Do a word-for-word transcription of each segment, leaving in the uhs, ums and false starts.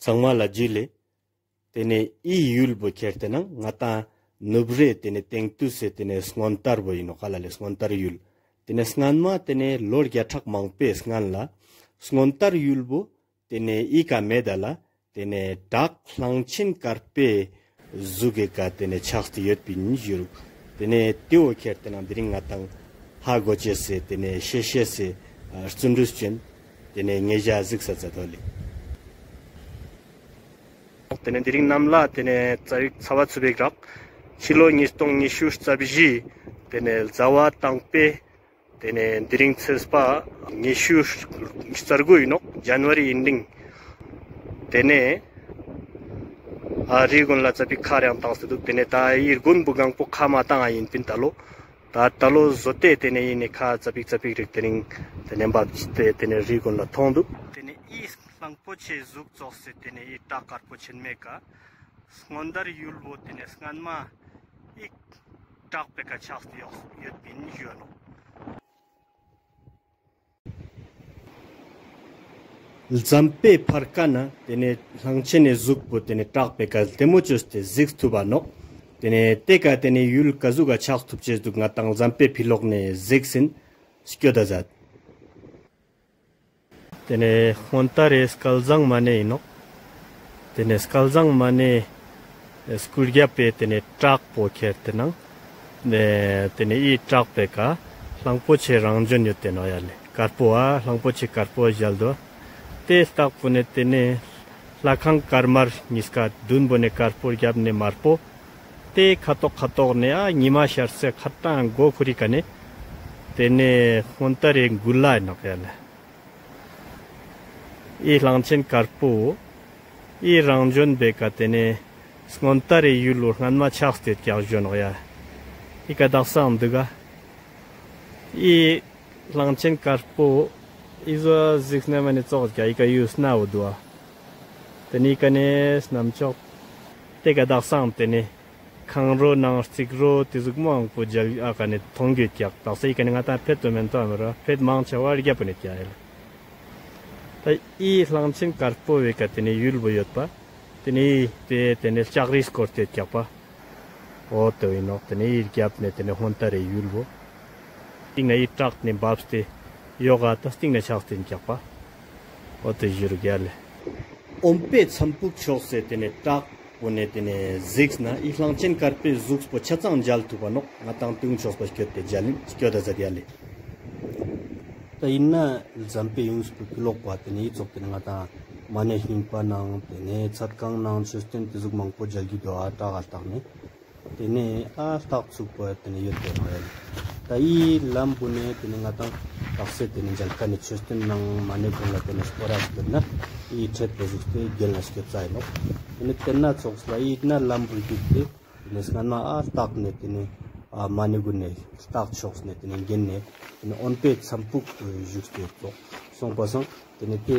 ཚང་མ་ལ་ཇུ་ལེ། ཏེ་ནེ་འི་ཡུལ་བོ་ཁྱེར་ཏེ་ན་ང་ཏང་ནུབ་རའི་ཏེ་ནེ་སྟེང་དུས་སི་ཏེ་ནེ་སྔོན་དར་བོ་ཨིན་ནོག་ཧ་ལ་ལེ། སྔོན་དར་ཡུལ། ཏེ་ནེ་སྔན་མ་ཏེ་ནེ་ལོ་བརྒྱ་ཕྲག་མང་པོའི་སྔན་ལ་སྔོན་དར་ཡུལ་བོ་ཏེ་ནེ་འི་ཀ་མེད་ད་ལ་ཏེ་ནེ་བྲག་གླང་ཆེན་དཀར་པོའི་ཟུག་གི་ཀ་ཏེ་ནེ་ཆགས་ཏེ་ཡོད་པིན་ཞུ་རུག། ཏེ་ནེ་ཏེ་བོ་ཁྱེར་ཏེ་ན་དེ་རིང་ང་ཏང་ཧ་གོ་ཅེས་སི་ཏེ་ནེ་ཤེས་ཤེས་སི་ཨ་རྩོན་འགྲུས་ཅོ་ཨིན། ཏེ་ནེ་ཉེ་ཞ་གཟིགས་ས་ཛད་དོ་ལེ། ཏེ་ནེ་དེ་རིང་ནམ་ལ་ཏེ་ནེ་ཚ་རིག་ཚ་བ་ཚུ་བེག་རག། ཕྱི་ལོ་ཉིས་སྟོང་ཉི་ཤུ་རྩ་བཞི་ཏེ་ནེ་ཟླ་བ་དང་པོའི་ཏེ་ནེ་དེ་རིང་ཚེས་པ་ཉི་ཤུ་རྩ་དགུ་ཨིན་ནོག། ཇན་ཝ་རི་ཨེན་ཌིང་། ཏེ་ནེ་ཨ་རི་གུན་ལ་ཙ་པིག་ཁ་རེ་ཡང་ཏངས་ཏེ་དུག། ཏེ་ནེ་ད་འི་གུན་བུ་གང་པོ་ཁ་མ་ཏང་ཨ་ཨིན་པིན་ད་ལོ། ད་ད་ལོ་བཟོ་སྟེ་ཏེ་ནེ་ཨིན་ནེ་ཁ་ཙ་པིག་ཙ་པིག་རིག་དེ་རིང་ཏེ་ནེ་འབབ་སྟེ་ཏེ་ནེ་རི་གུན་ལ་ཐོང་དུག། ཏེ་ནེ་འི་གླང་པོ་ཆེ་ཟུག་ཙོགས་སི་ཏེ་ནེ་འི་བྲག་དཀར་པོ་ཆེན་མོའི་ཀ་སྔོན་དར་ཡུལ་བོ་ཏེ་ནེ་སྔན་མ་འི་བྲག་པའི་ཀ་ཆགས་ཏེ་ཡོད་ཡོད་པིན་ཞུ་ནོག། ལ་ཛམ་པའི་ཕར་ཀ་ན་ཏེ་ནེ་གླང་ཆེན་ནི་ཟུག་པོ་ཏེ་ནེ་བྲག་པའི་ཀ་ལྟད་མོ་ཅོས་ཏེ་གཟིགས་ཐུབ་བ་ནོག། ཏེ་ནེ་ཏེ་ཀ་ཏེ་ནེ་ཡུལ་ཀ་ཟུག་ག་ཆགས་ཐུབ་ཅེས་དུག། ང་ཏང་ལ་ཛམ་པའི་ཕི་ལོག་ནེ་གཟིགས་ཨིན། སྐྱོད་ད་ཛད། ཏེ་ནེ་སྔོན་དར་རི་སྐལ་བཟང་མ་ནེ་ཨིན་ནོག། ཏེ་ནེ་སྐལ་བཟང་མ་ནེ་སྐུ་རྒྱབ་པའི་ཏེ་ནེ་བྲག་པོ་ཁྱེར་ཏེ་ནང་ཏེ་ནེ་འི་བྲག་པའི་ཀ་གླང་པོ་ཆེ་རང་བྱོན་ཡོད་དེ་ནོག་ཡ་ལེ། དཀར་པོ་ཨ་གླང་པོ་ཆེ་དཀར་པོ་ཞལ་དུ་ཏེ་ལྟག་པོ་ནེ་ཏེ་ནེ་ལྷ་ཁང་དཀར་དམར་ཉིས་ཀ་དུན་པོ་ནེ་དཀར་པོ་རྒྱབ་ནེ་དམར་པོ། ཏེ་ཁ་ཐོག་ཁ་ཐོག་ནེ་ཨ་ཉི་མ་ཤར་སའི་ཁ་ཏང་མགོ་ཁུ་རི་ཀ་ནེ་ཏེ་ནེ་སྔོན་དར་རི་མགུལ་ལ་ཨིན་ནོག་ཡ་ལེ། འི་གླང་ཆེན་དཀར་པོ་འི་རང་བྱོན་པའི་ཀ་ཏེ་ནེ་སྔོན་དར་རི་ཡུལ་ལོ་སྔན་མ་ཆགས་ཏེ་ཀྱག་ཞུ་ནོག་ཡ། འི་ཀ་དག་སང་དུག་ག། འི་གླང་ཆེན་དཀར་པོ་འི་ཟོ་གཟིགས་ན་མ་ནེ་ཙོགས་ཀྱག། འི་ཀ་ཡུལ་སྣ་བོ་དུག་ཨ། ཏེ་ནེ་འི་ཀ་ནེ་གནམ་ཕྱོགས་ཏེ་ཀ་དག་སང་ཏེ་ནེ་ཁང་རོ་ནང་རྩིག་རོ་ཏེ་ཟུག་མང་པོ་མཇལ་ཨ་ཀ་ནེ་ཐོང་གི་ཀྱག། དག་ས་འི་ཀ་ནེ་ང་ཏང་ཕེད་དོ་མེན་ཏོ་མ་ར་ཕེད་མང་ཆེ་བ་རྒྱབ་པོ་ནེ་ཀྱག་ཡ་ལེ། ད་འི་གླང་ཆེན་དཀར་པོ་བོའི་ཀ་ཏེ་ནེ་ཡུལ་བོ་ཡོད་པ། ཏེ་ནེ་འི་ཏེ་ཏེ་ནེ་ལྕགས་རི་སྐོར་ཏེ་ཀྱག་པ། འོ་ཏེ་ཨིན་ནོག། ཏེ་ནེ་འི་རྒྱབ་ནེ་ཏེ་ནེ་སྔོན་དར་རི་ཡུལ་བོ། ཏེ་ནེ་འི་བྲག་ནེ་བབས་ཏེ་ཡོག་ག་ད་སྟིང་ནེ་ཆགས་ཏེ་ཨིན་ཀྱག་པ། འོ་ཏེ་ཞུ་རུག་ཡ་ལེ། ཨོམ་པའི་ཚམ་པུག་ཕྱོགས་སེ་ཏེ་ནེ་བྲག་པོ་ནེ་ཏེ་ནེ་གཟིགས་ན་འི་གླང་ཆེན་དཀར་པོའི་གཟུགས་པོ་ཆ་ཚང་མཇལ་ཐུབ་བ་ནོག། ང་ཏང་ཏེའུ་ཕྱོགས་པ་སྐྱོད་དེ་མཇལ་ཨིན། སྐྱོད་ད་ཛད་ཡ་ལེ། ད་ཨིན་ན་ལ་ཛམ་པའི་ཡུངས་པོ་ཕི་ལོག་པ་ཏེ་ནེ་འི་ཙོགས་ཏེ་ནེ་ང་ཏང་མ་ནེ་རྙིང་པ་ནང་ཏེ་ནེ་ཚད་ཁང་ནང་མཆོད་རྟེན་ཏེ་ཟུག་མང་པོ་མཇལ་རྒྱུ་དུག་ཨ་བྲག་ག་ལྟག་ནེ། ཏེ་ནེ་ཨ་ལྟག་ཚུག་པ་ཏེ་ནེ་ཡོད་དེ་ནོག་ཡ་ལེ། ད་འི་ལམ་བོ་ནེ་ཏེ་ནེ་ང་ཏང་དག་ས་ཏེ་ནེ་མཇལ་ཁན་ནི་མཆོད་རྟེན་ནང་མ་ནེ་གུན་ལ་ཏེ་ནེ་སྐོར་ར་སྐྱོད་ན་འི་ཁྲེད་པོ་ཟུག་སྟེ་གྱེན་ལ་སྐྱོད་ས་ཨིན་ནོག། ཏེ་ནེ་ཏེ་ན་ཙོགས་ལ་འི་ན་ལམ་བོ་རྒྱུགས་ཏེ་ཏེ་ནེ་སྔན་མ་ཨ་ལྟག་ནེ་ཏེ་ནེ་ཨ་མ་ནེ་གུན་ནེ་ལྟག་ཕྱོགས་ནེ་ཏེ་ནེ་གྱེན་ནེ་ཏེ་ནེ་ཨོན་པའི་ཚམ་པུག་བཞུགས་ཏེ་ཙོགས་སོང་པ་སང་ཏེ་ནེ་ཏེ་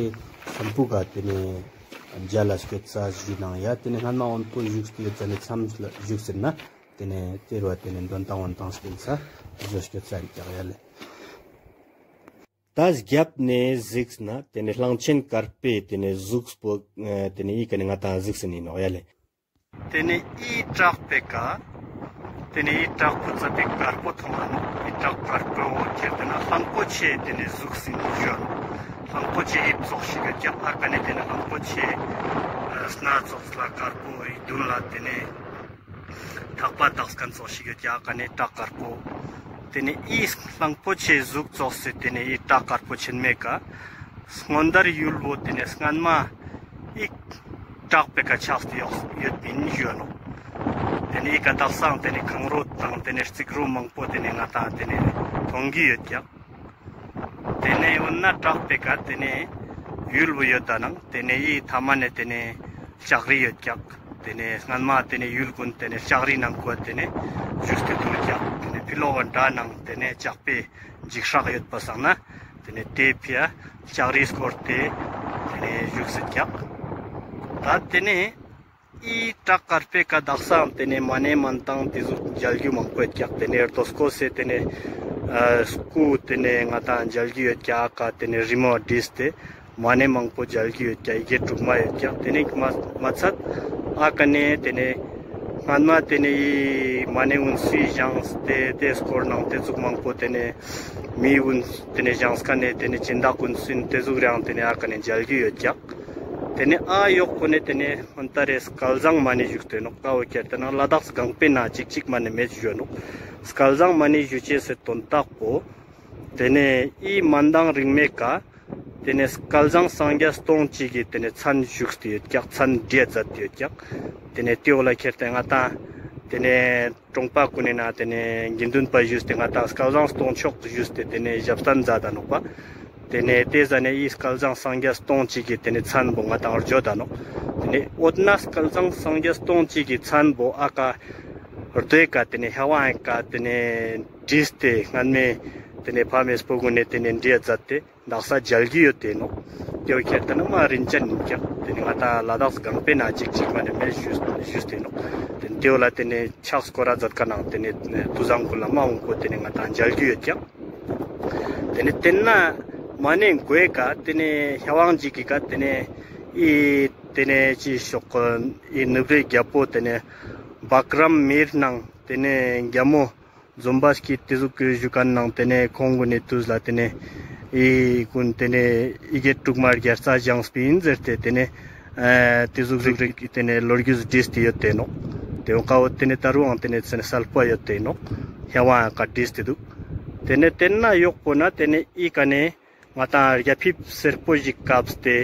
ཚམ་པུག་ག་ཏེ་ནེ་མཇལ་ལ་སྐྱོད་ས་ཞུ་ནང་ཡ། ཏེ་ནེ་སྔན་མ་ཨོན་པོ་བཞུགས་ཏེ་ཡོད་ས་ནེ་མཚམས་ལ་བཞུགས་ཟེར་ན་ཏེ་ནེ་ཏེ་རུ་བ་ཏེ་ནེ་འདོན་ཏང་འོན་ཏང་སྐྱོད་ས་ཞུ་སྐྱོད་ས་ཨིན་ཀྱག་ཡ་ལེ། ད་རྒྱབ་ནེ་གཟིགས་ན་ཏེ་ནེ་གླང་ཆེན་དཀར་པོའི་ཏེ་ནེ་གཟུགས་པོ་ཨ་ཏེ་ནེ་འི་ཀ་ནེ་ང་ཏང་གཟིགས་ས་ཨིན་ནོག་ཡ་ལེ། ཏེ་ནེ་འི་བྲག་པའི་ཀ་ཏེ་ནེ་འི་བྲག་པོ་ཙ་པིག་དཀར་པོ་ཐོང་ང་ནོག། འི་བྲག་དཀར་པོ་ཁྱེར་ཏེ་ན་གླང་པོ་ཆེ་ཏེ་ནེ་གཟུགས་ཟིན་ཞུ་ནོག། གླང་པོ་ཆེ་འི་ཙོགས་ཤིག་གི་རྒྱབ་ཨ་ཀ་ནེ་ཏེ་ནེ་གླང་པོ་ཆེ་ཨ་སྣ་ཙོགས་ལ་དཀར་པོ་འི་དུན་ལ་ཏེ་ནེ་ཐག་པ་བཏགས་ཁན་ཙོགས་ཤིག་ཡོད་ཀྱག་ཨ་ཀ་ནེ་བྲག་དཀར་པོ། ཏེ་ནེ་འི་གླང་པོ་ཆེ་གཟུགས་ཙོགས་སེ་ཏེ་ནེ་འི་བྲག་དཀར་པོ་ཆེན་མོའི་ཀ་སྔོན་དར་ཡུལ་བོ་ཏེ་ནེ་སྔན་མ་འི་བྲག་པའི་ཀ་ཆགས་ཏེ་ཡོད་ཡོད་པིན་ཞུ་ནོག། ཏེ་ནེ་འི་ཀ་དག་སང་ཏེ་ནེ་ཁང་རོ་དང་ཏེ་ནེ་རྩིག་རོ་མང་པོ་ཏེ་ནེ་ང་ཏང་ཏེ་ནེ་ཐོང་གི་ཡོད་ཀྱག། ཏེ་ནེ་འོ་ན་བྲག་པའི་ཀ་ཏེ་ནེ་ཡུལ་བོ་ཡོད་ད་ནང་ཏེ་ནེ་འི་ཐའ་མ་ནེ་ཏེ་ནེ་ལྕགས་རི་ཡོད་ཀྱག། ཏེ་ནེ་སྔན་མ་ཏེ་ནེ་ཡུལ་གུན་ཏེ་ནེ་ལྕགས་རི་ནང་ཀོ་ཏེ་ནེ་བཞུགས་ཏེ་དུག་ཀྱག། ཏེ་ནེ་ཕི་ལོག་ག་དྲ་ནང་ཏེ་ནེ་ལྕགས་པའི་འཇིགས་སྐྲག་ཡོད་པ་སང་ན་ཏེ་ནེ་ཏེ་ཕི་ཡ་ལྕགས་རི་སྐོར་ཏེ་ཏེ་ནེ་བཞུགས་སེ་ཀྱག། ད་ཏེ་ནེ་འི་བྲག་དཀར་པོའི་ཀ་དག་སང་ཏེ་ནེ་མ་ནེ་མན་ཏང་ཏེ་ཟུག་མཇལ་རྒྱུ་མང་པོ་ཡོད་ཀྱག། ཏེ་ནེ་རྡོ་སྐོར་སེ་ཏེ་ནེ་ཨ་སྐུ་ཏེ་ནེ་ང་ཏང་མཇལ་རྒྱུ་ཡོད་ཀྱག། ཨ་ཀ་ཏེ་ནེ་རི་མོ་བྲིས་ཏེ་ མ་ཎི་མང་པོ་མཇལ་རྒྱུ་ཡོད་ཀྱག། ཡི་གེ་དྲུག་མ་ཡོད་ཀྱག། ཏེ་ནེ་མ་མ་ཚད་ཨ་ཀ་ནེ་ཏེ་ནེ་སྔན་མ་ཏེ་ནེ་ཨི་མ་ཎི་གུན་སུའི་བཞེངས་ཏེ་ཏེ་སྐོར་ནང་ཏེ་ཟུག་མང་པོ་ཏེ་ནེ་མི་གུན་ཏེ་ནེ་བཞེངས་ཁན་ནི་ཏེ་ནེ་སྦྱིན་བདག་གུན་སུ་ཨིན་ཏེ་ཟུག་རང་ཏེ་ནེ་ཨ་ཀ་ནེ་མཇལ་རྒྱུ་ཡོད་ཀྱག། ཏེ་ནེ་ཨ་ཡོག་པོ་ནེ་ཏེ་ནེ་སྔོན་ལྟར་རེ་སྐལ་བཟང་མ་ཎི་བཞུགས་ཏེ་ནོག། ཀ་བོ་ཁྱེར་ཏེ་ན་ལ་དྭགས་གང་པོའི་ནང་ཅིག་ཅིག་མ་ནེ་མེད་ཞུ་ནོག། སྐལ་བཟང་མ་ཎི་བཞུགས་ཅེས་སི་དོན་དག་པོ་ཏེ་ནེ་ཨི་མན་དང་རིང་མོའི་ཀ་ཏེ་ནེ་སྐལ་བཟང་སངས་རྒྱས་སྟོང་གཅིག་གི་ཏེ་ནེ་མཚན་བཞུགས་ཏེ་ཡོད་ཀྱག། མཚན་བྲིའ་མཛད་དེ་ཡོད་ཀྱག། ཏེ་ནེ་ཏེ་བོ་ལ་ཁྱེར་ཏེ་ང་ཏང་ཏེ་ནེ་གྲོང་པ་གུན་ནི་ནང་ཏེ་ནེ་དགེ་འདུན་པ་ཞུས་ཏེ་ང་ཏང་སྐལ་བཟང་སྟོང་མཆོག་ཞུས་ཏེ་ཏེ་ནེ་ཞབས་བརྟན་མཛད་ད་ནོག་པ། ཏེ་ནེ་ཏེ་ཟ་ནེ་ཨི་སྐལ་བཟང་སངས་རྒྱས་སྟོང་གཅིག་གི་ཏེ་ནེ་མཚན་པོ་ང་ཏང་བརྗོད་ད་ནོག། ཏེ་ནེ་འོ་ན་སྐལ་བཟང་སངས་རྒྱས་སྟོང་གཅིག་གི་མཚན་པོ་ཨ་ཀ་རྡོའི་ཀ་ཏེ་ནེ་ཧེ་ཝང་ཀ་ཏེ་ནེ་བྲིས་ཏེ་སྔན་མའི་ཏེ་ནེ་ཕ་མེས་པོ་གུན་ནི་ཏེ་ནེ་བྲིའ་མཛད་དེ་དག་ས་མཇལ་རྒྱུ་ཡོད་དེ་ནོག། ཏེ་བོ་ཁྱེར་ཏེ་ན་མ་རིན་ཅན་ཨིན་ཀྱག། ཏེ་ནེ་ང་ཏང་ལ་དྭགས་གང་པོའི་ནང་ཅིག་ཅིག་མ་ནེ་མེད་ཞུས་ཞུས་ཏེ་ནོག། ཏེ་ནེ་ཏེ་བོ་ལ་ཏེ་ནེ་ཕྱག་སྐོར་ར་མཛད་ཁན་ནང་ཏེ་ནེ་དུས་བཟང་གུན་ལ་མ་འོང་པོ་ཏེ་ནེ་ང་ཏང་མཇལ་རྒྱུ་ཡོད་ཀྱག། ཏེ་ནེ་ཏེ་ན་མ་ཎི་མགོའི་ཀ་ཏེ་ནེ་ཧེ་ཝང་ཅིག་གི་ཀ་ཏེ་ནེ་ཨི་ཏེ་ནེ་ཅི་ཤོག་ཨི་ནུབ་རའི་རྒྱལ་པོ་ཏེ་ནེ་བཀྲམ་མིར་ནང་ཏེ་ནེ་རྒྱལ་མོ་འཛོམས་པ་སྐྱིད་ཏེ་ཟུག་གི་བཞུགས་ཁན་ནང་ཏེ་ནེ་ཁོང་གུན་ནི་དུས་ལ་ཏེ་ནེ་ཨི་གུན་ཏེ་ནེ་ཡི་གེ་དྲུག་མ་བརྒྱ་རྩ་བཞེངས་པིན་ཟེར་ཏེ་ཏེ་ནེ་ཨ་ཏེ་ཟུག་ཟུག་རིག་ཏེ་ནེ་ལོ་རྒྱུས་བྲིས་ཏེ་ཡོད་དེ་ནོག། ཏེ་བོ་ཀ་བོ་ཏེ་ནེ་ད་རུང་ཏེ་ནེ་ཚེ་ནེ་གསལ་པོ་ཡོད་དེ་ནོག། ཧེ་ཝང་ཀ་བྲིས་ཏེ་དུག། ཏེ་ནེ་ཏེ་ན་ཡོག་པོ་ན་ཏེ་ནེ་ཨི་ཀ་ནེ་ང་ཏང་རྒྱ་ཕིབས་སེར་པོ་ཞིག་བཀབས་ཏེ་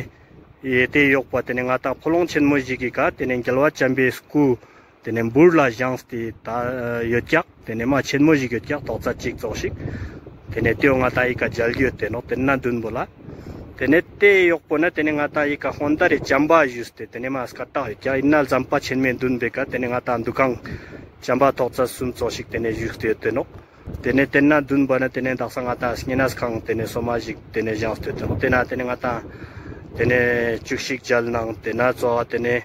ཨི་ཏེ་ཡོག་པོ་ཏེ་ནེ་ང་ཏང་ཕོ་ལོང་ཆེན་མོ་ཞིག་གི་ཀ་ཏེ་ནེ་རྒྱལ་བ་བྱམས་པའི་སྐུ་ཏེ་ནེ་འབུར་ལ་བཞེངས་ཏེ་ད་ཡོད་ཀྱག། ཏེ་ནེ་མ་ཆེན་མོ་ཞིག་ཡོད་ཀྱག། ཐོག་ཚད་ཅིག་ཙོགས་ཤིག། ཏེ་ནེ་ཏེ་བོ་ང་ཏང་ཨི་ཀ་མཇལ་རྒྱུ་ཡོད་དེ་ནོག། ཏེ་ན་དུན་པོ་ལ། ཏེ་ནེ་ཏེ་ཡོག་པོ་ན་ཏེ་ནེ་ང་ཏང་ཨི་ཀ་སྔོན་ལྟར་རེ་བྱམས་པ་བཞུགས་ཏེ་ཏེ་ནེ་མ་སྐད་གྲགས་ཡོད་ཀྱག། ཨིན་ན་ལ་ཟམ་པ་ཆེན་མོའི་དུན་པོའི་ཀ་ཏེ་ནེ་ང་ཏང་འདུ་ཁང་བྱམས་པ་ཐོག་ཚད་གསུམ་ཙོགས་ཤིག་ཏེ་ནེ་བཞུགས་ཏེ་ཡོད་དེ་ནོག། ཏེ་ནེ་ཏེ་ན་དུན་པོ་ན་ཏེ་ནེ་དག་ས་ང་ཏང་བསྙེན་གནས་ཁང་ཏེ་ནེ་སོ་མ་ཞིག་ཏེ་ནེ་བཞེངས་ཏེ་ཡོད་དེ་ནོག། ཏེ་ན་ཏེ་ནེ་ང་ཏང་ཏེ་ནེ་བཅུ་གཅིག་ཞལ་ནང་ཏེ་ན་ཙོགས་ཏེ་ནེ་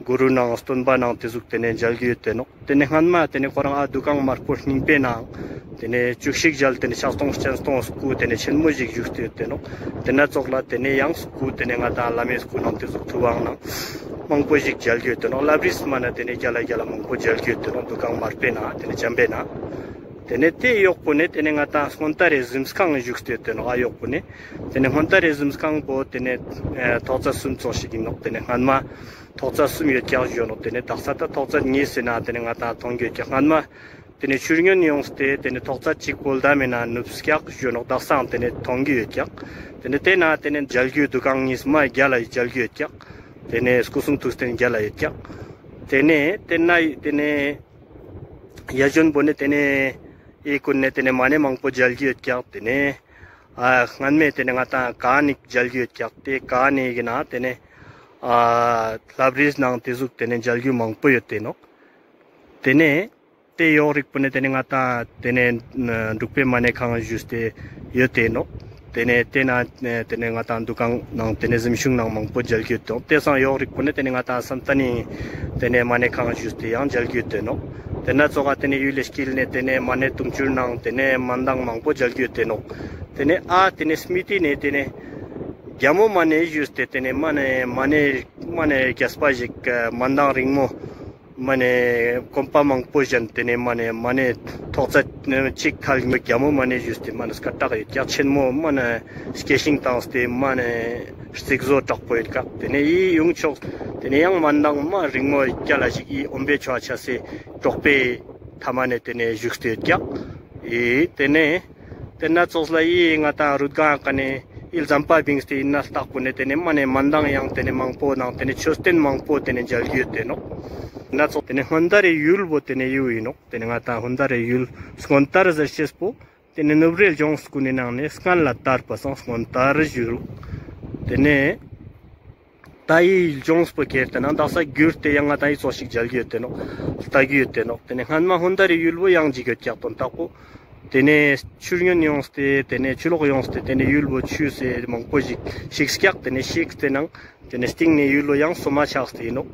གུ་རུ་ནང་སྟོན་པ་ནང་ཏེ་ཟུག་ཏེ་ནེ་མཇལ་རྒྱུ་ཡོད་དེ་ནོག། ཏེ་ནེ་སྔན་མ་ཏེ་ནེ་ཁོ་རང་ཨ་འདུ་ཁང་དམར་པོ་རྙིང་པའི་ནང་ཏེ་ནེ་བཅུ་གཅིག་ཞལ་ཏེ་ནེ་ཕྱག་སྟོང་སྤྱན་སྟོང་སྐུ་ཏེ་ནེ་ཆེན་མོ་ཞིག་བཞུགས་ཏེ་ཡོད་དེ་ནོག། ཏེ་ན་ཙོགས་ལ་ཏེ་ནེ་ཡང་སྐུ་ཏེ་ནེ་ང་ཏང་བླ་མའི་སྐུ་ནང་ཏེ་ཟུག་ཐུབ་དབང་ནང་མང་པོ་ཞིག་མཇལ་རྒྱུ་ཡོད་དེ་ནོག། ལྷ་བྲིས་མ་ན་ཏེ་ནེ་རྒྱལ་ལ་རྒྱལ་ལ་མང་པོ་མཇལ་རྒྱུ་ཡོད་དེ་ནོག། འདུ་ཁང་དམར་པོའི་ནང་ཏེ་ནེ་བྱམས་པའི་ནང་། ཏེ་ནེ་ཏེ་ཡོག་པོ་ནེ་ཏེ་ནེ་ང་ཏང་སྔོན་ལྟར་རེ་གཟིམས་ཁང་བཞུགས་ཏེ་ཡོད་དེ་ནོག། ཨ་ཡོག་པོ་ནེ་ཏེ་ནེ་སྔོན་ལྟར་རེ་གཟིམས་ཁང་པོ་ཏེ་ནེ་ཨ་ཐོག་ཚད་གསུམ་ཙོགས་ཤིག་ཨིན་ནོག། ཏེ་ནེ་སྔན་མ་ཐོག་ཚད་གསུམ་ཡོད་ཀྱག་ཞུ་ནོག། ཏེ་ནེ་དག་ས་ད་ཐོག་ཚད་གཉིས་སི་ནང་ཏེ་ནེ་ང་ཏང་མཐོང་རྒྱུ་ཡོད་ཀྱག། སྔན་མ་ཏེ་ནེ་ཆུ་སྙོན་ཡོངས་ཏེ་ཏེ་ནེ་ཐོག་ཚད་གཅིག་པོ་ལྡམ་མེ་ནང་ནུབ་ཀྱག་ཞུ་ནོག། དག་སའང་ཏེ་ནེ་མཐོང་རྒྱུ་ཡོད་ཀྱག། ཏེ་ནེ་ཏེ་ན་ཏེ་ནེ་མཇལ་རྒྱུ་འདུ་ཁང་གཉིས་མ་རྒྱལ་ལ་མཇལ་རྒྱུ་ཡོད་ཀྱག། ཏེ་ནེ་སྐུ་གསུང་ཐུགས་རྟེན་རྒྱལ་ལ་ཡོད་ཀྱག། ཏེ་ནེ་ཏེ་ན་ཏེ་ནེ་ཡ་ཇོན་པོ་ནེ་ཏེ་ནེ་ཨི་གུན་ནེ་ཏེ་ནེ་མ་ཎི་མང་པོ་མཇལ་རྒྱུ་ཡོད་ཀྱག། ཏེ་ནེ་ཨ་སྔན་མེ་ཏེ་ནེ་ང་ཏང་ཀ་ནི་མཇལ་རྒྱུ་ཡོད་ཀྱག། ཏེ་ཀ་ནི་གི་ནང་ཏེ་ནེ་ཨ་ལྷ་བྲིས་ནང་ཏེ་ཟུག་ཏེ་ནེ་མཇལ་རྒྱུ་མང་པོ་ཡོད་དེ་ནོག། ཏེ་ནེ་ཏེ་ཡོག་རིག་པོ་ནེ་ཏེ་ནེ་ང་ཏང་ཏེ་ནེ་འབྲུག་པའི་མ་ཎི་ཁང་བཞུགས་ཏེ་ཡོད་དེ་ནོག། ཏེ་ནེ་ཏེ་ན་ཏེ་ནེ་ང་ཏང་འདུ་ཁང་ནང་ཏེ་ནེ་གཟིམ་ཆུང་ནང་མང་པོ་མཇལ་རྒྱུ་ཡོད་དེ་ནོག། ཏེ་སང་ཡོག་རིག་པོ་ནེ་ཏེ་ནེ་ང་ཏང་བསམ་གཏན་ནི་ཏེ་ནེ་མ་ཎི་ཁང་བཞུགས་ཏེ་ཡང་མཇལ་རྒྱུ་ཡོད་དེ་ནོག། ཏེ་ན་ཙོགས་ཏེ་ནེ་ཡུལ་ལེ་དཀྱིལ་ནེ་ཏེ་ནེ་མ་ཎི་དུང་ཕྱུར་ནང་ཏེ་ནེ་མན་དང་མང་པོ་མཇལ་རྒྱུ་ཡོད་དེ་ནོག། ཏེ་ནེ་ཨ་ཏེ་ནེ་སྨི་ཏི་ནེ་ཏེ་ནེ་རྒྱལ་མོ་མ་ཎི་བཞུགས་ཏེ་ཏེ་ནེ་མ་ཎི་མ་ཎི་མ་ཎི་རྒྱས་པ་ཞིག་མན་དང་རིང་མོ་མ་ཎི་གོམ་པ་མང་པོ་བཞིན་ཏེ་ནེ་མ་ཎི་མ་ཎི་ཐོག་ཚད་གཅིག་ཁལ་ཉི་རྒྱལ་མོ་མ་ཎི་བཞུགས་ཏེ་མ་ཎི་སྐད་གྲགས་ཡོད་ཀྱག། ཆེན་མོ་མ་ཎི་སྐྱེ་ཤིང་བཏང་སྟེ་མ་ཎི་རྩིག་བཟོ་དྲག་པོ་ཡོད་ཀྱག། ཏེ་ནེ་ཡི་ཡུང་ཕྱོགས་ཏེ་ནེ་ཡང་མན་དང་མ་རིང་མོ་རྒྱལ་ལ་ཞིག་ཡི་ཨོམ་བེ་ཆོ་ཆ་སེ་གྲོག་པོའི་ཐ་མ་ནེ་ཏེ་ནེ་བཞུགས་ཏེ་ཡོད་ཀྱག། ཡི་ཏེ་ནེ་ཏེ་ན་ཙོགས་ལ་ཡི་ང་ཏང་རུད་གང་ཀ་ནེ་ཡི་ལ་ཟམ་པ་བིངས་ཏེ་ཡིན་ན་ལྟག་པོ་ནེ་ཏེ་ནེ་མ་ཎི་མན་དང་ཡང་ཏེ་ནེ་མང་པོ་ནང་ཏེ་ནེ་མཆོད་རྟེན་མང་པོ་ཏེ་ནེ་མཇལ་རྒྱུ་ཡོད་དེ་ནོག། ན་ཙོགས་ཏེ་ནེ་སྔོན་ལྟར་རེ་ཡུལ་བོ་ཏེ་ནེ་ཡུལ་ཡིན་ནོག། ཏེ་ནེ་ང་ཏང་སྔོན་ལྟར་རེ་ཡུལ་སྔོན་ལྟར་ཟེར་ཤེས་པོ་ཏེ་ནེ་ནུབ་རའི་ལྗོངས་ཀུན་ནི་ནང་ནེ་སྔན་ལ་དར་པ་སང་སྔོན་ལྟར་ཡུལ། ཏེ་ནེ་ད་ཡི་ལྗོངས་པོ་ཁྱེར་ཏེ་ན་དག་ས་གྱུར་ཏེ་ཡང་ང་ཏང་ཡི་ཙོགས་ཤིག་མཇལ་རྒྱུ་ཡོད་དེ་ནོག། ལྟ་རྒྱུ་ཡོད་དེ་ནོག། ཏེ་ནེ་སྔན་མ་སྔོན་ལྟར་རེ་ཡུལ་བོ་ཡང་ཅིག་ཡོད་ཀྱག་དོན་དག་པོ། ཏེ་ནེ་ཆུ་སྙོན་ཡོངས་ཏེ་ཏེ་ནེ་ཆུ་ལོག་ཡོངས་ཏེ་ཏེ་ནེ་ཡུལ་བོ་ཆུ་སེ་མང་པོ་ཞིག་ཤིགས་ཀྱག། ཏེ་ནེ་ཤིགས་ཏེ་ནང་ཏེ་ནེ་སྟིང་ནེ་ཡུལ་བོ་ཡང་སོ་མ་ཆགས་ཏེ་ཡིན་ནོག།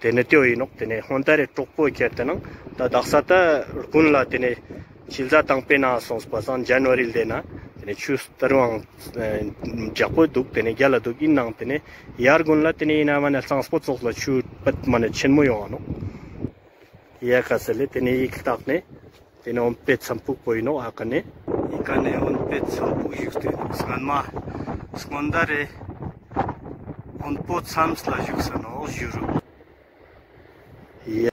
ཏེ་ནེ་ཏེ་བོ་ཡིན་ནོག། ཏེ་ནེ་སྔོན་ལྟར་རེ་གྲོག་པོ་ཁྱེར་ཏེ་ནང་ད་དག་ས་ད་དགུན་ལ་ཏེ་ནེ་ཕྱི་ཟླ་དང་པོའི་ནང་སོང་པ་སང་ཇན་ཝ་རི་ལ་ཏེ་ན་ ཏེ་ནེ་ཆུ་སྟར་བའང་ཨ་ཇག་པོ་དུག། ཏེ་ནེ་གྱལ་ལ་དུག་ཨིན་ནའང་ཏེ་ནེ་ཡར་གུན་ལ་ཏེ་ནེ་ཨིན་ན་མ་ནེ་གཙང་པོ་ཙོགས་ལ་ཆུ་པད་མ་ནེ་ཆེན་མོ་ཡོང་ང་ནོག། ཡ་ཁ་སལ་ལེ་ཏེ་ནེ་ཡིག་ལྟག་ནེ་ཏེ་ནེ་འོན་པེ་ཚམ་པུག་པོ་ཨིན་ནོག། ཨ་ཀ་ནེ་ཡི་ཀ་ནེ་འོན་པེ་ཚམ་པུག་ཞུགས་ཏེ་སྔན་མ་སྔོན་ད་རེ་འོན་པོ་ཚམས་ལ་ཞུགས་ས་ནོག་ཞུ་རུག། ཡ།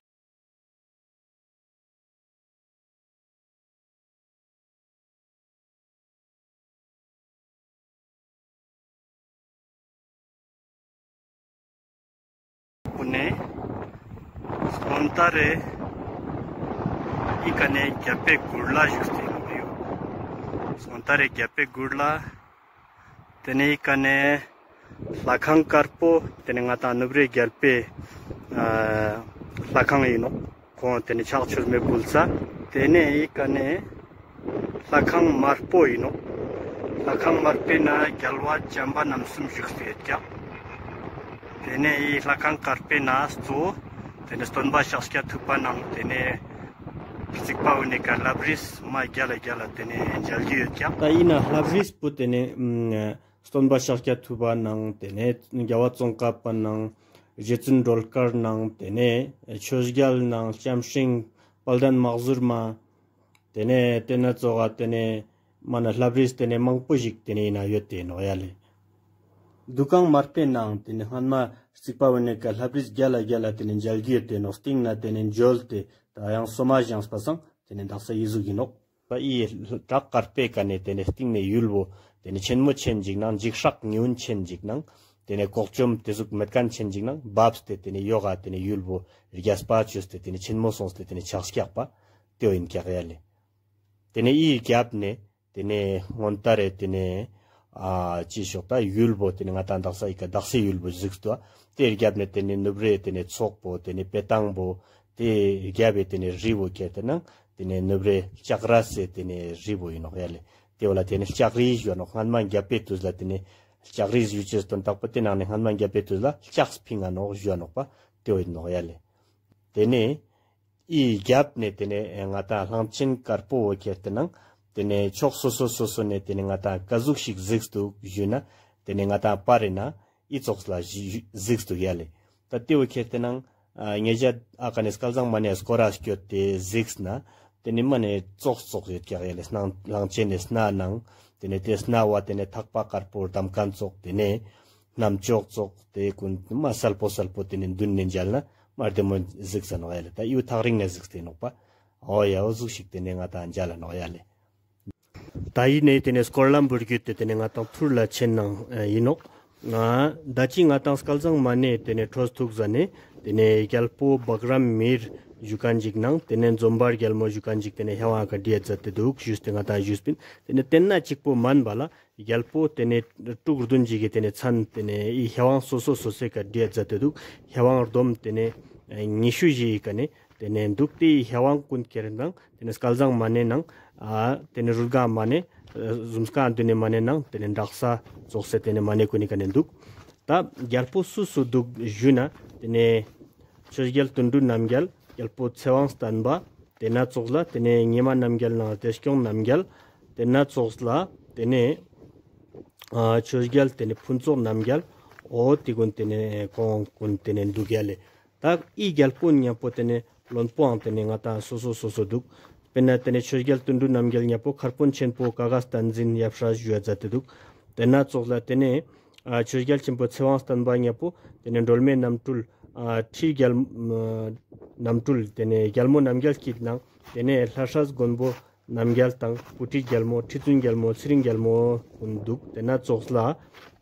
ཀུན་ནེ་སྔོན་ད་རེ་ཡི་ཀ་ནེ་གྱལ་པོའེ་གུར་ལ་ཞུགས་ཏེ་ཨིན་ནོག་ཡོད། སྔོན་ད་རེ་གྱལ་པོའེ་གུར་ལ། ཏེ་ནེ་ཡི་ཀ་ནེ་ལྷ་ཁང་དཀར་པོ་ཏེ་ནེ་ང་དང་ནུབ་རེ་གྱལ་པོའེ་ཨ་ལྷ་ཁང་ཨིན་ནོག། ཁོང་ཏེ་ནེ་ཕྱག་མཆོད་མེ་ཕུལ་ས། ཏེ་ནེ་ཡི་ཀ་ནེ་ལྷ་ཁང་དམར་པོ་ཨིན་ནོག། ལྷ་ཁང་དམར་པོའེ་ནང་གྱལ་བ་ཇམ་པ་རྣམ་གསུམ་ཞུགས་ཏེ་ཡོད་ཀྱག། ཏེ་ནེ་ཡི་ལྷ་ཁང་དཀར་པོའེ་ནང་གཙོ་བོ་ཏེ་ནེ་སྟོན་པ་ཤཱཀྱ་ཐུབ་པ་ནང་ཏེ་ནེ་རྩིག་པ་བོ་ནེ་ཀ་ལྷབ་རིས་མ་གྱལ་ལ་གྱལ་ལ་ཏེ་ནེ་ཇལ་གྱི་ཡོད་ཀྱག། ད་ཨིན་ན་ལྷབ་རིས་པོ་ཏེ་ནེ་སྟོན་པ་ཤཱཀྱ་ཐུབ་པ་ནང་ཏེ་ནེ་གྱལ་བ་ཙོང་ཁ་པ་ནང་རྗེ་བཙུན་སྒྲོལ་དཀར་ནང་ཏེ་ནེ་ཆོས་རྒྱལ་ནང་ལྕམ་སྲིང་དཔལ་ལྡན་དམག་ཟོར་མ། ཏེ་ནེ་ཏེ་ན་ཙོགས་ལ་ཏེ་ནེ་མ་ན་ལྷབ་རིས་ཏེ་ནེ་མང་པོ་ཞིག་ཏེ་ནེ་ཨིན་ན་ཡོད་ཏེ་ནོག་ཡ་ལེ། དུ་ཁང་དམར་པོའེ་ནང་ཏེ་ནེ་སྔན་མ་རྩིག་པ་བོ་ནེ་ཀ་ལྷབ་རིས་གྱལ་ལ་གྱལ་ལ་ཏེ་ནེ་ཇལ་གྱི་ཡོད་ཏེ་ནོག། སྟིང་ནེ་ཏེ་ནེ་ཇོལ་ཏེ་ད་ཡང་སོ་མ་ཞངས་པ་སང་ཏེ་ནེ་དག་ས་ཡི་ཟུག་ཨིན་ནོག། ད་ཨི་བྲག་དཀར་པོའེ་ཀ་ནེ་ཏེ་ནེ་སྟིང་ནེ་ཡུལ་བོ་ཏེ་ནེ་ཆེན་མོ་ཆེན་ཞིག་ནང་འཇིགས་སྐྲག་ཉུན་ཆེན་ཞིག་ནང་ཏེ་ནེ་ལྐོག་ཅོམ་ཏེ་ཟུག་མེད་ཁན་ཆེན་ཞིག་ནང་བབས་ཏེ་ཏེ་ནེ་ཡོག་ག་ཏེ་ནེ་ཡུལ་བོ་རྒྱས་པ་ཅོས་ཏེ་ཏེ་ནེ་ཆེན་མོ་སོང་སྟེ་ཏེ་ནེ་ཆགས་ཀྱག་པ་ཏེ་བོ་ཨིན་ཀྱག་ཡ་ལེ། ཏེ་ནེ་ཨི་གྱབ་ནེ་ཏེ་ནེ་སྔོན་ད་རེ་ཏེ་ནེ་ཨ་ཅི་ཤོག་ད་ཡུལ་བོ་ཏེ་ནེ་ང་དང་དག་ས་ཨི་ཀ་དག་སའི་ཡུལ་བོ་ཟིགས་ཏོ། ཏེ་གྱབ་ནེ་ཏེ་ནེ་ནུབ་རེ་ཏེ་ནེ་ཚོགས་པོ་ཏེ་ནེ་པེ་ཏང་བོ་ཏེ་གྱབ་ཏེ་ནེ་རི་བོ་ཁྱེར་ཏེ་ནང་ཏེ་ནེ་ནུབ་རེ་ལྕགས་ར་སེ་ཏེ་ནེ་རི་བོ་ཨིན་ནོག་ཡ་ལེ། ཏེ་བོ་ལ་ཏེ་ནེ་ལྕགས་རི་ཞུ་ནོག། སྔན་མ་གྱབ་པའེ་ཏུས་ལ་ཏེ་ནེ་ལྕགས་རི་ཞུ་ཅེས་དོན་དག་པོ་ཏེ་ནང་ནེ་སྔན་མ་གྱབ་པའེ་ཏུས་ལ་ལྕགས་ཕིང་ང་ནོག་ཞུ་ནོག་པ་ཏེ་བོ་ཨིན་ནོག་ཡ་ལེ། ཏེ་ནེ་ཨི་གྱབ་ནེ་ཏེ་ནེ་ང་དང་གླང་ཆེན་དཀར་པོ་བོ་ཁྱེར་ཏེ་ནང་ཏེ་ནེ་ཕྱོགས་སོ་སོ་སོ་སོ་ནེ་ཏེ་ནེ་ང་དང་ཀ་ཟུག་ཞིག་ཟིགས་དུག་ཞུ་ན་ཏེ་ནེ་ང་དང་པར་རེ་ན་ཨི་ཙོགས་ལ་ཞི་ཞི་ཟིགས་དུག་ཡ་ལེ། ད་ཏེ་བོ་ཁྱེར་ཏེ་ནང་ཨ་ཉེ་ཞ་ཨ་ཀ་ནེ་སྐལ་བཟང་མ་ནེ་སྐོར་ར་སྐྱོད་དེ་ཟིགས་ན་ཏེ་ནེ་མ་ནེ་ཙོགས་ཙོགས་ཡོད་ཀྱག་ཡ་ལེ། སྣང་གླང་ཆེན་ནེ་སྣ་ནང་ཏེ་ནེ་ཏེ་སྣ་བ་ཏེ་ནེ་ཐག་པ་དཀར་པོ་བསྡམ་ཁན་ཙོགས་ཏེ་ནེ་སྣམ་ཅོག་ཙོགས་ཏེ་ཀུན་མ་སལ་པོ་སལ་པོ་ཏེ་ནེ་དུན་ནེ་མཇལ་ན་མ་རྡེ་མོ་ཟིགས་ས་ནོག་ཡ་ལེ། ད་ཡུ་ཐག་རིང་ནེ་ཟིགས་ཏེ་ནོག་པ། འོ་ཡ་འོ་ཟུག་ཞིག་ཏེ་ནེ་ང་དང་མཇལ་ལ་ནོག་ཡ་ལེ། ད་ཨི་ནེ་ཏེ་ནེ་སྐོར་ལམ་བུ་རྒྱུད་དེ་ཏེ་ནེ་ང་དང་ཐུར་ལ་ཆེན་ནང་ཨིན་ནོག། ང་ད་ཅི་ང་དང་སྐལ་བཟང་མ་ནེ་ཏེ་ནེ་ཕྲོས་ཐུག་ཟ་ནེ་ཏེ་ནེ་གྱལ་པོ་བག་རམ་མིར་ཞུ་ཁན་ཞིག་ནང་ཏེ་ནེ་འཛོམ་པ་གྱལ་མོ་ཞུ་ཁན་ཞིག་ཏེ་ནེ་ཧེ་ཝང་ཀ་བྲིའ་ཛད་དེ་དུག་ཞུས་ཏེ་ང་དང་ཞུས་པིན། ཏེ་ནེ་ཏེན་ན་ཅིག་པོ་མན་པ་ལ་གྱལ་པོ་ཏེ་ནེ་དྲུག་རྡུན་ཅིག་གི་ཏེ་ནེ་ཚན་ཏེ་ནེ་ཨི་ཧེ་ཝང་སོ་སོ་སོ་སོའེ་ཀ་བྲིའ་ཛད་དེ་དུག། ཧེ་ཝང་རྡོམ་ཏེ་ནེ་ཉི་ཤུ་ཞིག་གི་ཀ་ནེ་ཏེ་ནེ་དུག། ཏེ་ཧེ་ཝང་ཀུན་ཁྱེར་ནང་ཏེ་ནེ་སྐལ་བཟང་མ་ནེ་ནང་ཨ་ཏེ་ནེ་རུ་སྒང་མ་ནེ་ཟུམ་སྐང་དུན་ནེ་མ་ནེ་ནང་ཏེ་ནེ་དྲག་ས་ཙོགས་སེ་ཏེ་ནེ་མ་ནེ་ཀུན་ནི་ཀ་ནེ་དུག། ད་གྱལ་པོ་སུ་སུ་དུག་ཞུ་ན་ཏེ་ནེ་ཆོས་རྒྱལ་དོན་གྲུབ་རྣམ་རྒྱལ། གྱལ་པོ་ཚེ་དབང་བརྟན་པ། ཏེ་ན་ཙོགས་ལ་ཏེ་ནེ་ཉི་མ་རྣམ་རྒྱལ་ནང་བདེ་སྐྱོང་རྣམ་རྒྱལ། ཏེ་ན་ཙོགས་ལ་ཏེ་ནེ་ཨ་ཆོས་རྒྱལ་ཏེ་ནེ་ཕུན་ཚོགས་རྣམ་རྒྱལ། འོ་ཏེ་ཀུན་ཏེ་ནེ་ཁོང་ཀུན་ཏེ་ནེ་དུག་ཡ་ལེ། ད་ཨི་གྱལ་པོ་ཉམ་པོ་ཏེ་ནེ་ལོན་པོའང་ཏེ་ནེ་ང་དང་སོ་སོ་སོ་སོ་དུག། སྤེར་ན་ཏེ་ནེ་ཆོས་རྒྱལ་དོན་གྲུབ་རྣམ་རྒྱལ་ཉམ་པོ་མཁར་དཔོན་ཆེན་པོ་ཀ་ག་བསྟན་འཛིན་ཡབ་སྲས་ཞུའ་ཛད་དེ་དུག། ཏེ་ན་ཙོགས་ལ་ཏེ་ནེ་ཨ་ཆོས་རྒྱལ་ཆེན་པོ་ཚེ་དབང་བརྟན་པ་ཉམ་པོ་ཏེ་ནེ་སྒྲོལ་མའེ་རྣམ་སྤྲུལ་ཨ་ཁྲི་གྱལ་ཨ་རྣམ་སྤྲུལ་ཏེ་ནེ་གྱལ་མོ་རྣམ་རྒྱལ་སྐྱིད་ནང་ཏེ་ནེ་ལྷ་སྲས་མགོན་པོ་རྣམ་རྒྱལ་དང་སྤུ་གྲི་གྱལ་མོ་ཁྲི་བཙུན་གྱལ་མོ་ཚེ་རིང་གྱལ་མོ་ཀུན་དུག། ཏེ་ན་ཙོགས་ལ་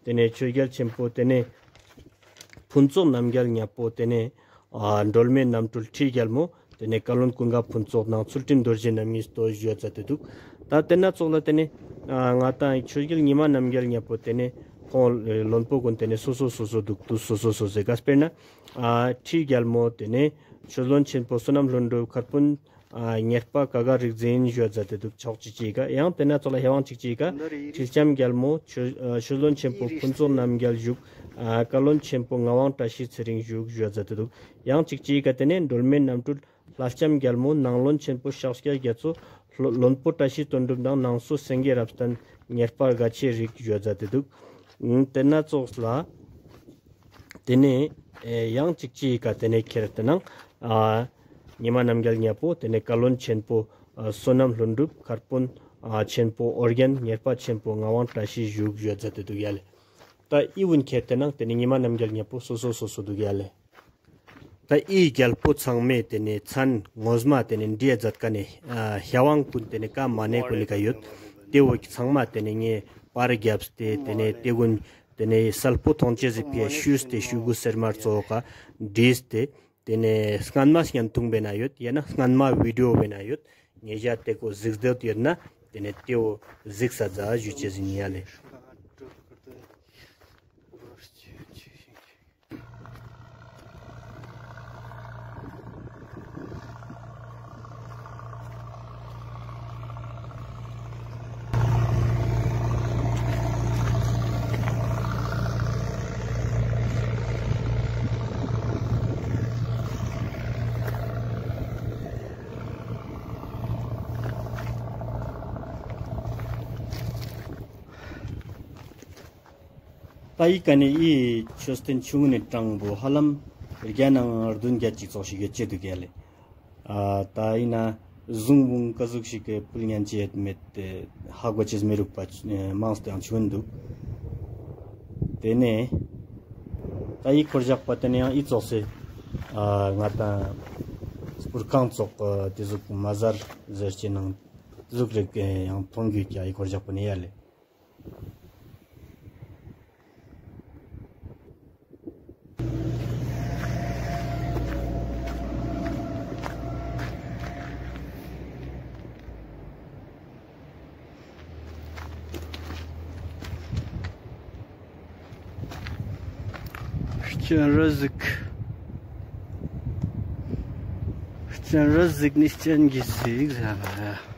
ཏེ་ནེ་ཆོས་རྒྱལ་ཆེན་པོ་ཏེ་ནེ་ཕུན་ཚོགས་རྣམ་རྒྱལ་ཉམ་པོ་ཏེ་ནེ་ཨ་སྒྲོལ་མའེ་རྣམ་སྤྲུལ་ཁྲི་གྱལ་མོ་ཏེ་ནེ་བཀའ་བློན་ཀུན་དགའ་ཕུན་ཚོགས་ནང་ཚུལ་ཁྲིམས་རྡོ་རྗེ་རྣམ་གཉིས་སྟོད་ཞུའ་ཛད་དེ་དུག། ད་ཏེ་ན་ཙོགས་ལ་ཏེ་ནེ་ཨ་ང་དང་ཆོས་རྒྱལ་ཉི་མ་རྣམ་རྒྱལ་ཉམ་པོ་ཏེ་ནེ་ཁོང་ལོན་པོ་ཀུན་ཏེ་ནེ་སོ་སོ་སོ་སོ་དུག་ཏུས་སོ་སོ་སོ་སོའེ་ཀ་སྤེར་ན་ཨ་ཁྲི་གྱལ་མོ་ཏེ་ནེ་ཆོས་བློན་ཆེན་པོ་བསོད་ནམས་ལྷུན་གྲུབ། མཁར་དཔོན་ཨ་གཉེར་པ་ཀ་ག་རིག་འཛིན་ཞུའ་ཛད་དེ་དུག། ཕྱོགས་གཅིག་ཅིག་ག་ཡང་ཏེ་ན་ཙོགས་ལ་ཧེ་ཝང་གཅིག་ཅིག་ག་ཁྲི་ལྕམ་གྱལ་མོ་ཆོས་ཨ་ཆོས་བློན་ཆེན་པོ་ཕུན་ཚོགས་རྣམ་རྒྱལ་བཞུགས། ཨ་བཀའ་བློན་ཆེན་པོ་ངག་དབང་བཀྲ་ཤིས་ཚེ་རིང་བཞུགས་ཞུའ་ཛད་དེ་དུག། ཡང་གཅིག་ཅིག་ག་ཏེ་ནེ་སྒྲོལ་མའེ་རྣམ་སྤྲུལ་ལྷ་ལྕམ་གྱལ་མོ་ནང་བློན་ཆེན་པོ་ཤཱཀྱ་རྒྱ་མཚོ་ལོ་ལོན་པོ་བཀྲ་ཤིས་དོན་གྲུབ་དང་ནང་སོ་སེང་གེ་རབ་བརྟན་ ཉེར་པ་ག་ཆེ་རིགས་ཡོད་ཟ་ཏེ་དུག། ཏེ་ན་ཙོགས་ལ། ཏེ་ནེ་ཡང་ཅིག་ཅིག་ག་ཏེ་ནེ་ཁྱེར་ཏེ་ནང་ཨ་ཉི་མ་རྣམ་རྒྱལ་ཉ་པོ་ཏེ་ནེ་བཀའ་བློན་ཆེན་པོ་ཨ་བསོད་ནམས་ལྷུན་གྲུབ། མཁར་དཔོན་ཨ་ཆེན་པོ་ཨོ་རྒྱན། ཉེར་པ་ཆེན་པོ་ངག་དབང་བཀྲ་ཤིས་བཞུགས་ཡོད་ཟ་ཏེ་དུག་ཡ་ལེ། ཏ་འི་བོ་ཁྱེར་ཏེ་ནང་ཏེ་ནེ་ཉི་མ་རྣམ་རྒྱལ་ཉ་པོ་སོ་སོ་སོ་སོ་དུག་ཡ་ལེ། ཏ་འི་གྱལ་པོ་ཚང་མའེ་ཏེ་ནེ་མཚན་ངོ་མ་ཏེ་ནེ་འདྲི་ཛད་ཁན་ནི་ཨ་ཧེ་ཝང་གུན་ཏེ་ནེ་ཀ་མ་ནེ་གུན་ནི་ཀ་ཡོད། ཏེ་བོ་ཚང་མ་ཏེ་ནེ་ངའེ་པར་གྱབས་ཏེ་ཏེ་ནེ་ཏེ་གུན་ཏེ་ནེ་སལ་པོ་ཐོང་ཅེས་སི་ཕིའ་ཤུས་ཏེ་ཤུ་གུ་སེར་མ་ཙོགས་ཀ་བྲིས་ཏེ་ཏེ་ནེ་སྔན་མ་བརྙན་ཐུང་བེ་ན་ཡོད་ཡ་ན་སྔན་མ་བི་ཌི་ཡོ་བེ་ན་ཡོད། ཉེ་ཞ་ཏེ་ཀོ་གཟིགས་དེ་ཡོད་ན་ཏེ་ནེ་ཏེ་བོ་གཟིགས་ས་ཛད་ཞུ་ཅེས་ཨིན་ཡ་ལེ། ཏ་འི་ཀ་ནེ་འི་མཆོད་རྟེན་ཆུང་ངུན་ནི་གྲངས་པོ་ཧ་ལམ་བརྒྱ་ནང་བདུན་བརྒྱད་ཅིག་ཙོགས་ཤིག་ཡོད་ཅེ་དུག་ཡ་ལེ། ཨ་ཏ་འི་ན་ཟུང་བུང་ཀ་ཟུག་ཞིག་གི་ཕུལ་ཉན་ཅེས་མེད་ཏེ་ཧ་གོ་ཅེས་མི་རུག་པ་མང་སྟེ་ཡང་ཆུན་དུག། ཏེ་ནེ་ཏ་འི་ཁོར་ཞག་པ་ཏེ་ནེ་ཡང་འི་ཙོགས་སེ་ཨ་ང་དང་སྤུར་ཁང་ཙོགས་ཏེ་ཟུག་མ་ཟར་ཟེར་ཅེ་ནང་ཏེ་ཟུག་རིགས་ཡང་ཐོང་གྱུད་ཀྱག་འི་ཁོར་ཞག་པ་ནེ་ཡ་ལེ། སྤྱན་རས་གཟིགས། སྤྱན་རས་གཟིགས་ནི་སྤྱན་གྱིས་གཟིགས་ཟེར་བ།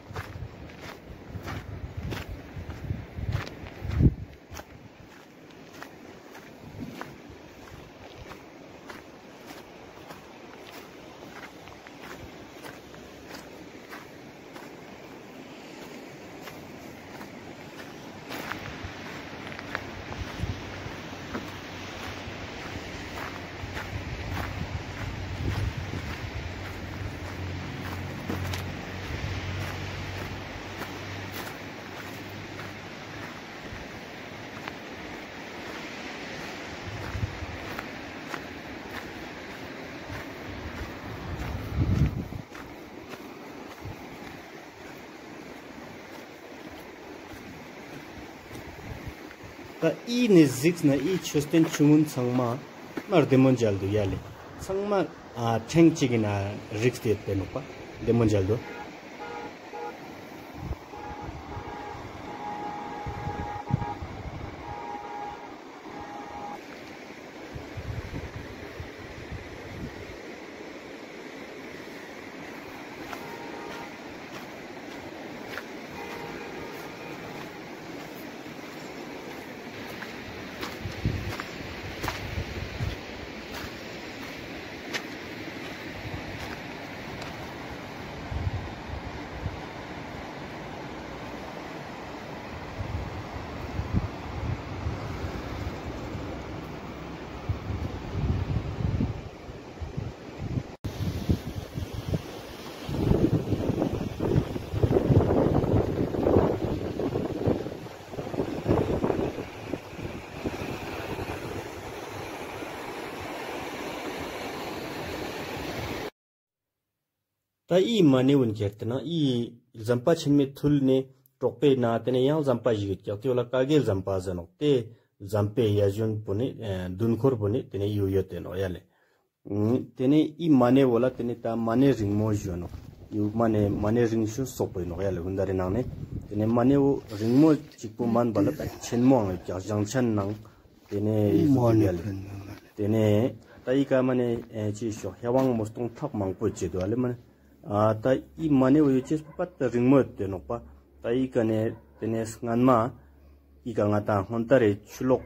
ཏ་འི་ནེ་གཟིགས་ན་འི་མཆོད་རྟེན་ཆུང་ངུན་ཚང་མ་མ་རྡེ་མོ་མཇལ་དུག་ཡ་ལེ། ཚང་མ་ཨ་ཕྲེང་ཅིག་གི་ན་རིགས་ཏེ་ཡོད་པེ་ནོག་པ་རྡེ་མོ་མཇལ་དུག། ཏ་འི་མ་ནེ་བོ་ཁྱེར་ཏེ་ན་འི་ཟམ་པ་ཆེན་མོའེ་ཐུལ་ནེ་གྲོག་པོའེ་ནང་ཏེ་ནེ་ཡང་ཟམ་པ་ཞིག་ཡོད་ཀྱག། ཏེ་བོ་ལ་ཀ་གེ་ཟམ་པ་ཟེར་ནོག། ཏེ་ཟམ་པའེ་ཡ་ཞུན་པོ་ནེ་ཨ་དུན་ཁོར་པོ་ནེ་ཏེ་ནེ་ཡོད་ཡོད་ཏེ་ནོག་ཡ་ལེ། ཨུམ། ཏེ་ནེ་འི་མ་ནེ་བོ་ལ་ཏེ་ནེ་ཏ་མ་ནེ་རིང་མོ་ཞུ་ནོག། འི་མ་ནེ་མ་ནེ་རིང་ཤོས་སོག་པོ་ཨིན་ནོག་ཡ་ལེ། ཧུན་དར་རི་ནང་ནེ་ཏེ་ནེ་མ་ནེ་བོ་རིང་མོ་ཅིག་པོ་མན་པ་ལ་ཏ་ཆེན་མོའང་ཡོད་ཀྱག་ཞང་ཆེན་ནང་ཏེ་ནེ་ཡོད་དུག་ཡ་ལེ། ཏེ་ནེ་ཏ་འི་ཀ་མ་ནེ་ཨེ་ཅི་ཤོག་ཧེ་ཝང་མོ་སྟོང་ཐག་མང་པོ་ཅིག་དུག་ཨ་ལེ་མ་ནེ། ཨ་ཏ་འི་མ་ནེ་བོ་ཡོད་ཅེས་པ་ཏ་རིང་མོ་ཡོད་ཏེ་ནོག་པ། ཏ་འི་ཀ་ནེ་ཏེ་ནེ་སྔན་མ་འི་ཀ་ང་དང་ཧུན་དར་རི་ཆུ་ལོག་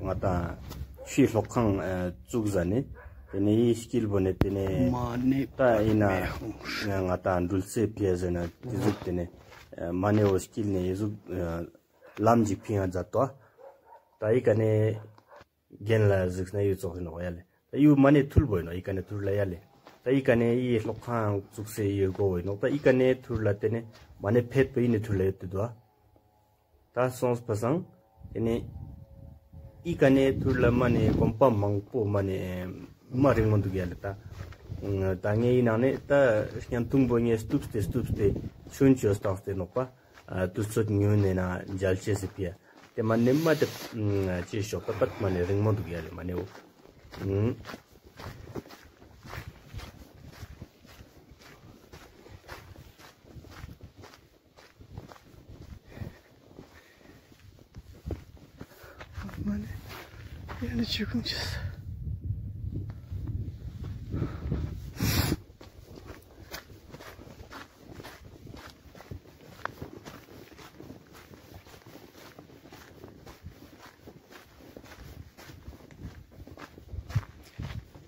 ང་དང་ཆུའི་ལོག་ཁང་ཨ་བཙུགས་ཟ་ནེ་ཏེ་ནེ་འི་དཀྱིལ་བོ་ནེ་ཏེ་ནེ་མ་ནེ་ཏ་འི་ན་ང་དང་འགྲུལ་སའེ་ཕིའ་ཟེར་ན་ཏེ་ཟུག་ཏེ་ནེ་ཨ་མ་ནེ་བོ་དཀྱིལ་ནེ་འི་ཟུག་ཨ་ ལམ་ཅིག་ཕིང་ང་མཛད་དོ། ད་ཨི་ཀ་ནེ་གྱེན་ལ་གཟིགས་ན་ཡུལ་ཙོགས་ཨིན་ནོག་ཡ་ལེ། ད་ཡུལ་མ་ནེ་ཐུལ་བོ་ཨིན་ནོག་ཨི་ཀ་ནེ་ཐུར་ལ་ཡ་ལེ། ད་ཨི་ཀ་ནེ་ཡི་ལོག་ཁང་བཙུགས་སའི་ཡུལ་གོ་བོ་ཨིན་ནོག། ད་ཨི་ཀ་ནེ་ཐུར་ལ་ཏེ་ནེ་མ་ནེ་ཕེད་པོ་ཨི་ནེ་ཐུར་ལ་ཡོད་དེ་དུག། ད་སོང་པ་སང་ཏེ་ནེ་ཨི་ཀ་ནེ་ཐུར་ལ་མ་ནེ་དགོན་པ་མང་པོ་མ་ནེ་མ་རིང་མོ་དུག་ཡ་ལེ། ད་ད་ངའི་ནང་ནེ་ད་བརྙན་ཐུང་པོ་ངས་སྟུབས་ཏེ་སྟུབས་ཏེ་ཆུན་ཆོས་བཏང་སྟེ་ནོག་པ། ཨ་དུས་ཚོད་ཉུང་ནེ་ན་མཇལ་ཅེས་སི་ཕི་ཡ། ཏེ་མ་ནེ་མ་ཏེ་ཅི་ཤོག་པ་པད་མ་ནེ་རིང་མོ་དུག་ཡ་ལེ་མ་ནེ་འོ། མ་ནེ་ཡ་ནི་ཆུ་ཁུང་ཅེས།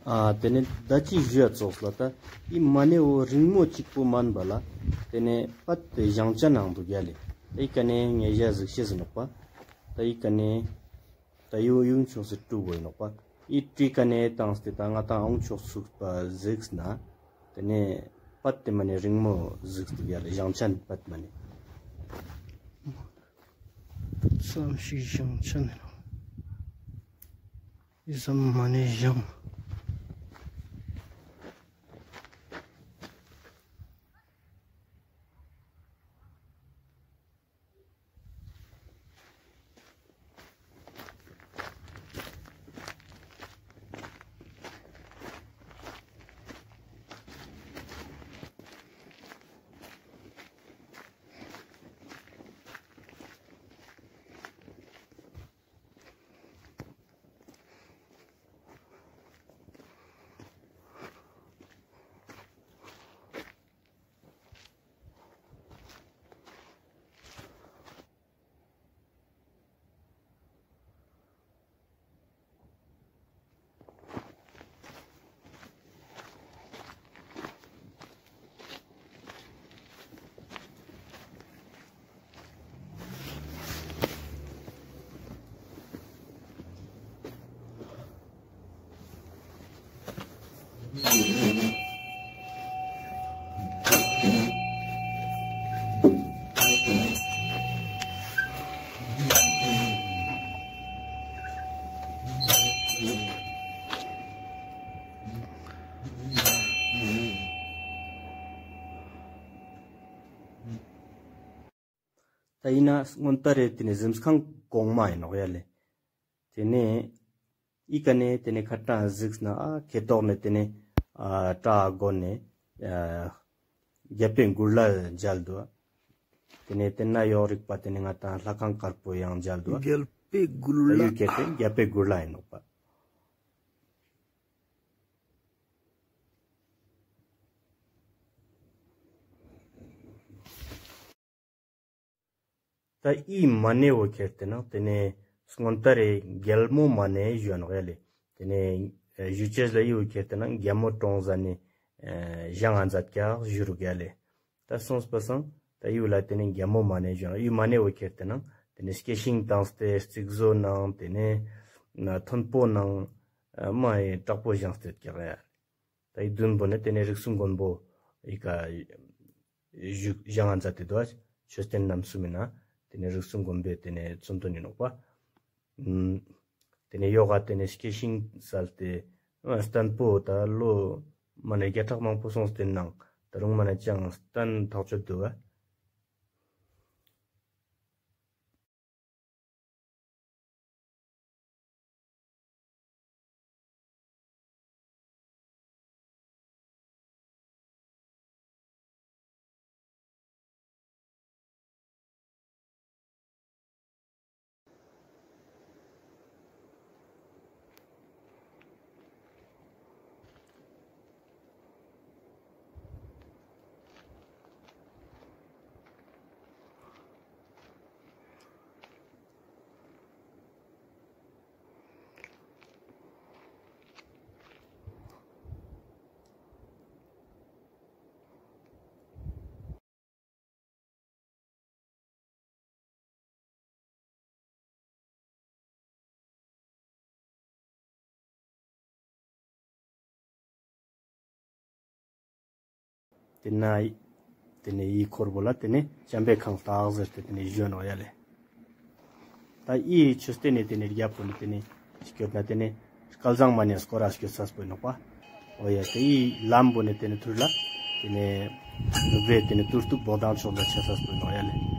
ཨ་ཏེ་ནེ་ད་ཅི་ཞུ་ཡ་ཙོགས་ལ་ད་ཨི་མ་ནེ་འོ་རིང་མོ་ཅིག་པོ་མན་པ་ལ་ཏེ་ནེ་པད་ཏེ་ཞང་ཅན་ནང་དུག་ཡ་ལེ། ཨི་ཀ་ནེ་ངེ་ཞ་གཟིགས་ཤེས་ནོག་པ། ད་ཨི་ཀ་ནེ་ད་ཡུ་ཡུང་ཆུང་སེ་ཀྲུ་བོ་ཨིན་ནོག་པ། ཨི་ཀྲི་ཀ་ནེ་བཏང་སྟེ་ད་ང་ཏང་ཨང་ཆོག་ཚུགས་པ་གཟིགས་ན་ཏེ་ནེ་པད་ཏེ་མ་ནེ་རིང་མོ་གཟིགས་དུག་ཡ་ལེ་ཞང་ཅན་པད་མ་ནེ། ཙམ་ཞིག་ཞང་ཅན་ཨིན་ནོག། ཨི་ཙམ་མ་ནེ་ཞང་། ད་ཨིན་ན་སྔོན་ལྟར་རེ་ཏེ་ནེ་གཟིམས་ཁང་གོང་མ་ཨིན་ནོག་ཡ་ལེ། ཏེ་ནེ་ཨི་ཀ་ནེ་ཏེ་ནེ་ཁ་ཏང་གཟིགས་ན་ཨ་ཁེ་ཏོག་ནེ་ཏེ་ནེ་ཨ་བྲག་གོ་ནེ་ཨ་རྒྱལ་པོའི་གུར་ལ་མཇལ་དུག། ཏེ་ནེ་ཏེ་ན་ཡོག་རིག་པ་ཏེ་ནེ་ང་ཏང་ལྷ་ཁང་དཀར་པོ་ཡང་མཇལ་དུག། རྒྱལ་པོའི་གུར་ལ། ཡུལ་ཁེ་ཏེ་རྒྱལ་པོའི་གུར་ལ་ཨིན་ནོག་པ། ད་ཨི་མ་ནེ་བོ་ཁྱེར་ཏེ་ན་ཏེ་ནེ་སྔོན་ལྟར་རེ་རྒྱལ་མོ་མ་ནེ་ཞུ་ནོག་ཡ་ལེ། ཏེ་ནེ་ཞུ་ཅེས་ལ་ཨི་བོ་ཁྱེར་ཏེ་ན་རྒྱལ་མོ་ཀྲོང་ཟ་ནེ་ཞང་ང་མཛད་ཀྱག་ཞུ་རུག་ཡ་ལེ། ད་སོང་པ་སང་ད་ཨི་བོ་ལ་ཏེ་ནེ་རྒྱལ་མོ་མ་ནེ་ཞུ་ནོག། ཨི་མ་ནེ་བོ་ཁྱེར་ཏེ་ན་ཏེ་ནེ་སྐྱེ་ཤིང་བཏང་སྟེ་རྩིག་བཟོ་ནང་ཏེ་ནེ་མཐོན་པོ་ནང་མ་ཡི་དྲག་པོ་བཞེངས་ཏེ་ཡོད་ཀྱག་ཡ། ད་ཨི་བདུན་པོ་ནི་ཏེ་ནེ་རིགས་གསུམ་མགོན་པོ་ཨི་ཀ་བཞུགས་བཞེངས་ང་མཛད་དེ་དུག། མཆོད་རྟེན་རྣམ་གསུམ་ཨིན་ན་ཏེ་ནེ་རིགས་གསུམ་མགོན་པོའི་ཏེ་ནེ་མཚོན་དོན་ཨིན་ནོག་པ། ཨུམ། ཏེ་ནེ་ཡོག་ག་ཏེ་ནེ་སྐྱེ་ཤིང་སལ་ཏེ་བརྟན་པོ་ད་ལོ་མ་ནེ་བརྒྱ་ཕྲག་མང་པོ་སོང་སྟེ་ནང་ད་རུང་མ་ནེ་ཅང་བརྟན་ཐག་ཆོད་དུག་ག། ཏེ་ན་ཏེ་ནེ་འི་ཁོར་བོ་ལ་ཏེ་ནེ་བྱམས་པའི་ཁང་བཏགས་ཟེར་ཏེ་ཏེ་ནེ་ཞུ་ནོག་ཡ་ལེ། ད་འི་མཆོད་རྟེན་ནི་ཏེ་ནེ་རྒྱབ་པོ་ནེ་ཏེ་ནེ་སྐྱོད་ན་ཏེ་ནེ་སྐལ་བཟང་མ་ཎི་སྐོར་ར་སྐྱོད་ས་པོ་ཨིན་ནོག་པ། འོ་ཡ་ཏེ་འི་ལམ་བོ་ནེ་ཏེ་ནེ་ཐུར་ལ་ཏེ་ནེ་ནུབ་རེ་ཏེ་ནེ་ཏུར་ཏུག་བོ་དང་ཕྱོགས་ལ་ཆ་ས་པོ་ཨིན་ནོག་ཡ་ལེ།